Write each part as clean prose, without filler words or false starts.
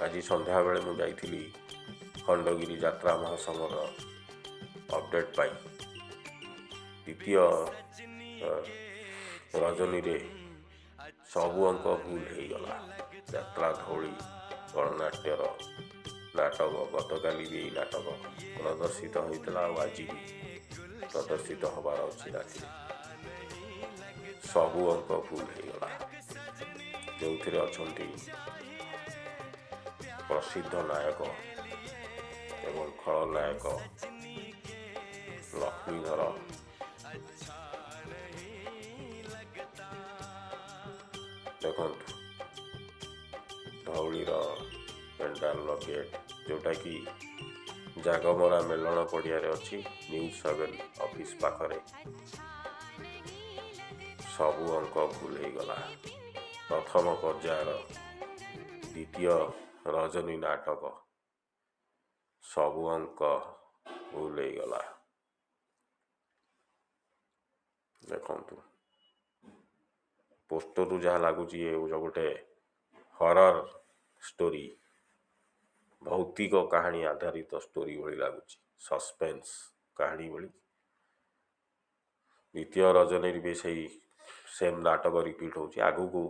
ଆଜି ସନ୍ଧ୍ୟାବେଳେ ମୁଁ ଯାଇଥିଲି ଖଣ୍ଡଗିରି ଯାତ୍ରା ମହାସଂଘର ଅପଡ଼େଟ୍ ପାଇଁ। ଦ୍ୱିତୀୟ ରଜନୀରେ ସବୁ ଅଙ୍କ ଭୁଲ ହେଇଗଲା। ଯାତ୍ରା ଧଉଳି ଗଣନାଟ୍ୟର ନାଟକ, ଗତକାଲି ବି ଏଇ ନାଟକ ପ୍ରଦର୍ଶିତ ହୋଇଥିଲା ଆଉ ଆଜି ବି ପ୍ରଦର୍ଶିତ ହେବାର ଅଛି ରାତିରେ। ସବୁ ଅଙ୍କ ଭୁଲ ହେଇଗଲା, ଯେଉଁଥିରେ ଅଛନ୍ତି ପ୍ରସିଦ୍ଧ ନାୟକ ଏବଂ ଖଳନାୟକ ଲକ୍ଷ୍ମୀଧର। ଦେଖନ୍ତୁ ଧଉଳିର ପେଣ୍ଡାଲର ଗେଟ୍, ଯେଉଁଟାକି ଜାଗମରା ମେଲଣ ପଡ଼ିଆରେ ଅଛି, ନ୍ୟୁଜ୍ 7 ଅଫିସ୍ ପାଖରେ। ସବୁ ଅଙ୍କ ଭୁଲ ହେଇଗଲା। ପ୍ରଥମ ପର୍ଯ୍ୟାୟର ଦ୍ୱିତୀୟ ରଜନୀ ନାଟକ, ସବୁ ଅଙ୍କ ଭୁଲ ହେଇଗଲା। ଦେଖନ୍ତୁ ପୋଷ୍ଟରରୁ ଯାହା ଲାଗୁଛି ଏ ଗୋଟେ ହରର ଷ୍ଟୋରି, ଭୌତିକ କାହାଣୀ ଆଧାରିତ ଷ୍ଟୋରି ଭଳି ଲାଗୁଛି, ସସ୍ପେନ୍ସ କାହାଣୀ ଭଳି। ଦ୍ୱିତୀୟ ରଜନୀରେ ବି ସେଇ ସେମ୍ ନାଟକ ରିପିଟ୍ ହେଉଛି। ଆଗକୁ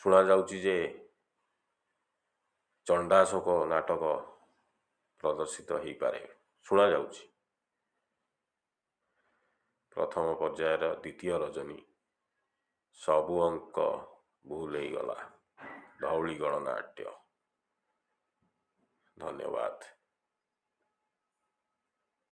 ଶୁଣାଯାଉଛି ଯେ ଚଣ୍ଡାଶୋକ ନାଟକ ପ୍ରଦର୍ଶିତ ହେଇପାରେ, ଶୁଣାଯାଉଛି। ପ୍ରଥମ ପର୍ଯ୍ୟାୟର ଦ୍ୱିତୀୟ ରଜନୀ, ସବୁ ଅଙ୍କ ଭୁଲ ହେଇଗଲା। ଧଉଳି ଗଣନାଟ୍ୟ। ଧନ୍ୟବାଦ।